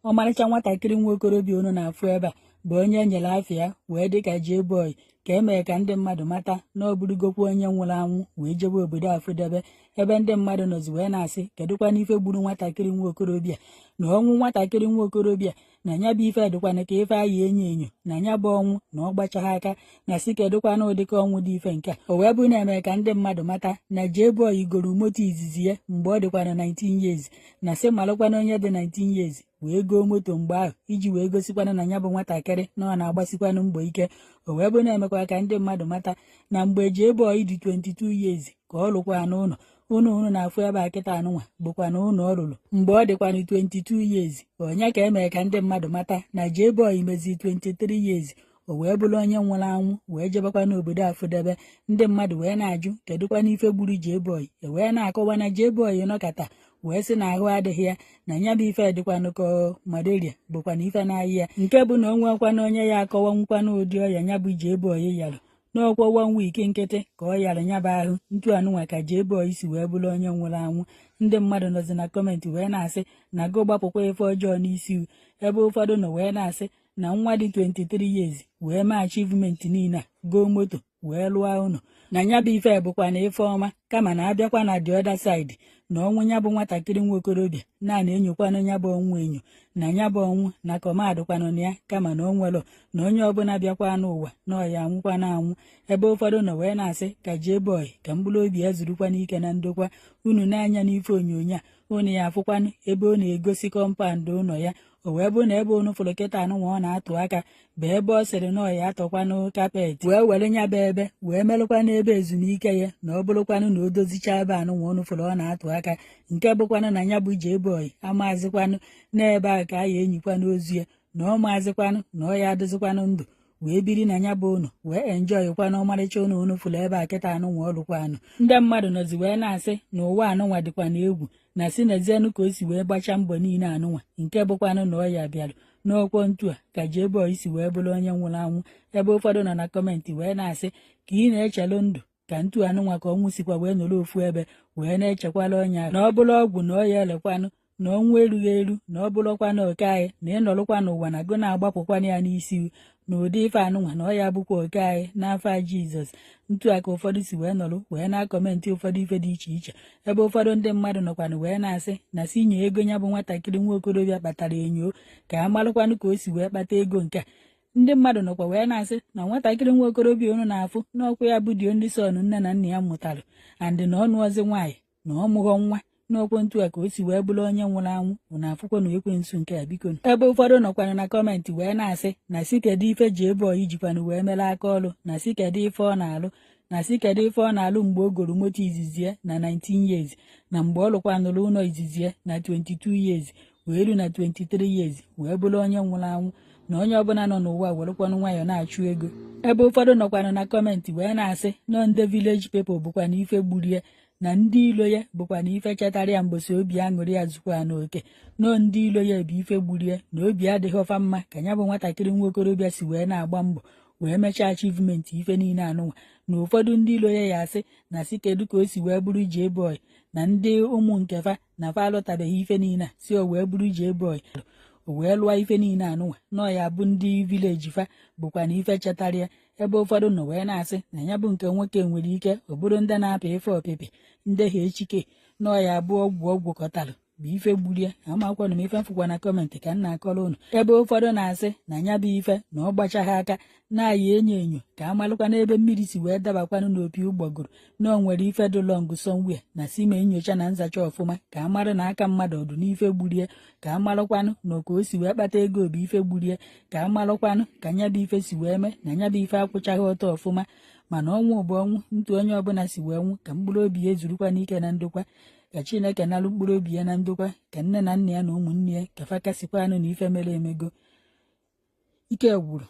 Ọmarịcha nwatakịrị nwa okorobịa unu na-afụ ebe a bụ onye e nyere afa ya wee dịka J-Boy, ka e mee ka ndị mmadụ mata na ọ bụrụgokwa onye nwụrụ anwụ wee jebe obodo afụdebe, ebe ndị mmadụ nọzi wee na-asị, kedụkwana ife gburu nwatakịrị nwa okorobịa, na ọnwụ nwatakịrị nwa okorobịa, na nya bụ ife dịkwana ka ife anyị enyo enyo, na nya bụ ọnwụ na ọ gbachaghị aka, na sị kedụkwana ụdịka ọnwụ dị ife nke a. O wee bụ na-eme ka ndị mmadụ mata na J-Boy goro moto izizi ya mgbe ọ dịkwana 19 years, na sị malụkwana onye dị 19 years wee goo moto mgbe ahụ, iji wee gosikwana na ya bụ nwatakịrị na ọ na-agbasikwanụ mbọ ike. O wee bụ na-emekwa ka ndị mmadụ mata na mgbe J-Boy dị 22 years ka ọ lụkwa n'ụlọ ụnụ unu na-afụ ebe a kịta anụnwa bụkwa na ụlọ ọ lụrụ mgbe ọ dịkwanụ 22 years. Onye ka emee ka ndị mmadụ mata na J-Boy mezi 23 years, o wee bụrụ onye nwụrụ anwụ wee jebekwa n'obodo afụdebe. Ndị mmadụ wee na-ajụ, kedụkwa n'ife gburu J-Boy? E wee na-akọwa na J-Boy nọkata wee sị na ahụ adịghị ya, na ya bụ ife dịkwanụ ka malaria bụkwana ife na-ayị ya, nke bụ na o nwekwana onye ya akọwanwukwana ụdị ọya ya bụ J-Boy yarụ n'ọkwa one week nkịtị ka ọ yara ya bụ ahụ. Ntu anụnwa ka J-Boy si wee bụrụ onye nwụrụ anwụ. Ndị mmadụ nọzi na comment wee na-asị na go gbapụkwa ife ọjọọ n'isi, ebe ụfọdụ nọ wee na-asị na nwa dị 23 years wee mee achievement niile a, goo moto wee lụọ ụlọ, na ya bụ ife bụkwa na ife ọma, kama na abịakwa na the other side, na ọnwụ ya bụ nwatakịrị nwa okorobịa na na-enyokwanụ ya bụ ọnwụ enyo, na ya bụ ọnwụ na kọmadụkwanụ na ya, kama na o nwelụ na onye ọbụla bịakwa n'ụwa na ọya anwụkwa na anwụ. Ebe ụfọdụ nọ wee na-asị ka J-Boy ka mkpụrụ obi ya zurukwa n'ike na ndokwa. Unu na-anya n'ife onyonyo a, unu ya afụkwanụ ebe ọ na-egosi compound ụlọ ya. O wee bụ na ebe unu fụrụ kịta anụnwa ọ na-atụ aka bụ ebe ọ sịrị na ọ ya atọkwanụ carpet wee were nya bụ ebe wee merụkwa n'ebe ezumike ya, na ọ bụrụkwanụ na o dozichaa ebe anụnwa unu fụrụ ọ na-atụ aka, nke bụkwanụ na ya bụ J-Boy amazịkwanụ n'ebe a ka a ya enyikwa n'ozu ya, na ọ mazịkwanụ na ọ ya adịzikwanụ ndụ wee biri na ya bụ ụlọ wee enjoykwa na ọmarịcha ụlọ unu fụrụ ebe a kịta anụnwa ọlụkwanụ. Ndị mmadụ nọzi wee na-asị na ụwa anụnwa dịkwa na egwu, na si n'ezienụ ka o si wee gbachaa mbọ niile anụnwa, nke bụkwanụ na ọ ya bịara n'ọkwọ ntu a ka J-Boy si wee bụrụ onye nwụrụ anwụ. Ebe ụfọdụ nọ na comment wee na-asị ka ị na-echelụ ndụ ka ntu anụnwa ka ọnwụ sikwa wee nọrọ ofu ebe wee na-echekwala onye ahụ, na ọ bụrụ ọgwụ na ọ ya elekwanụ, na ọnwụ erughị eru, na ọ bụrụkwa na oke anyị na ịnọrụkwa n'ụwa na go na-agbapụkwana ya n'isi na ụdị ife anụnwa, na ọ ya bụkwa oke anyị n'afọ Jizọs. Ntu a ka ụfọdụ si wee nọrọ wee na-acomment ụfọdụ ife dị iche iche, ebe ụfọdụ ndị mmadụ nọkwanụ wee na-asị na si nye ego ya bụ nwatakịrị nwa okorobịa kpatara enyo ka a marụkwanụ ka o si wee kpata ego nke a. Ndị mmadụ nọkwa wee na-asị na nwatakịrị nwa okorobịa unu na-afụ n'ọkwa ya bụ the only son nne na nna ya mụtara, and na ọnụọzi nwaanyị na ọ mụghọ nwa n'ọkwọ. Ntu a ka o si wee bụrụ onye nwụrụ anwụ. Unu afụkwa na ekwensu nke a, biko. Ebe ụfọdụ nọkwanụ na comment wee na-asị na si kedu ife J-Boy jikwanụ wee mere aka ọrụ, na si kedu ife ọ na-alụ, na si kedu ife ọ na-alụ mgbe o goro moto izizi ya na 19 years, na mgbe ọ lụkwanụrụ ụlọ izizi ya na 22 years, wee ru na 23 years wee bụrụ onye nwụrụ anwụ, na onye ọbụla nọ n'ụwa werekwanụ nwayọọ na-achụ ego. Ebe ụfọdụ nọkwanụ na comment wee na-asị nọ ndị village people bụkwa na ife gburie, na ndị ilo ya bụkwa na ife chetara ya mgbosi obi aṅụrị ya zukwa n'oke, nọ ndị ilo ya bụ ife gburie, na obi adịghị ọfa mma ka ya bụ nwatakịrị nwa okorobịa si wee na-agba mbọ wee mechaa achievement ife niile anụnwa, na ụfọdụ ndị ilo ya ya asị na si kedu ka o si wee bụrụ J-Boy, na ndị ụmụ nkefa na fa alụtabeghị ife niile a, si o wee bụrụ J-Boy o wee lụọ ife niile anụnwa, nọ ya bụ ndị village fa bụkwa na ife chetara ya. Ebe ụfọdụ nọ wee na-asị na ya bụ nke nwoke nwere ike ọ bụrụ ndị na-apị ife ọpịpị ndị ha echike, nọ ya bụ ọgwụ ọgwụ kọtalụ bụ ife gburu ya. Amakwanụ m ife mfụkwa na comment ka m na-akọrọ unu, ebe ụfọdụ na-asị na ya bụ ife na ọ gbachaghị aka na-ayị enyo enyo ka amalụkwa n'ebe mmiri si wee dabakwanụ n'opi ụgbọgụrụ, na o nwere ife dị wrong somewhere, na si mee nyocha na nzacha ọfụma ka a mara na aka mmadụ ọdụ n'ife gburie, ka a marụkwanụ na ka o si wee kpata ego bụ ife gburie, ka a marụkwanụ ka nya bụ ife si wee mee, na nya bụ ife akwụchaghị ọtọ ọfụma. Mana ọnwụ bụ ọnwụ. Ntu onye ọbụla si wee nwụ, ka mkpụrụ obi ya ezurukwa n'ike na ndokwa, ka Chineke nalụ mkpụrụ obi ya na ndokwa, ka nne na nna ya na ụmụnne ya ka fa kasịkwanụ na ife mere emego. Ike gwụrụ.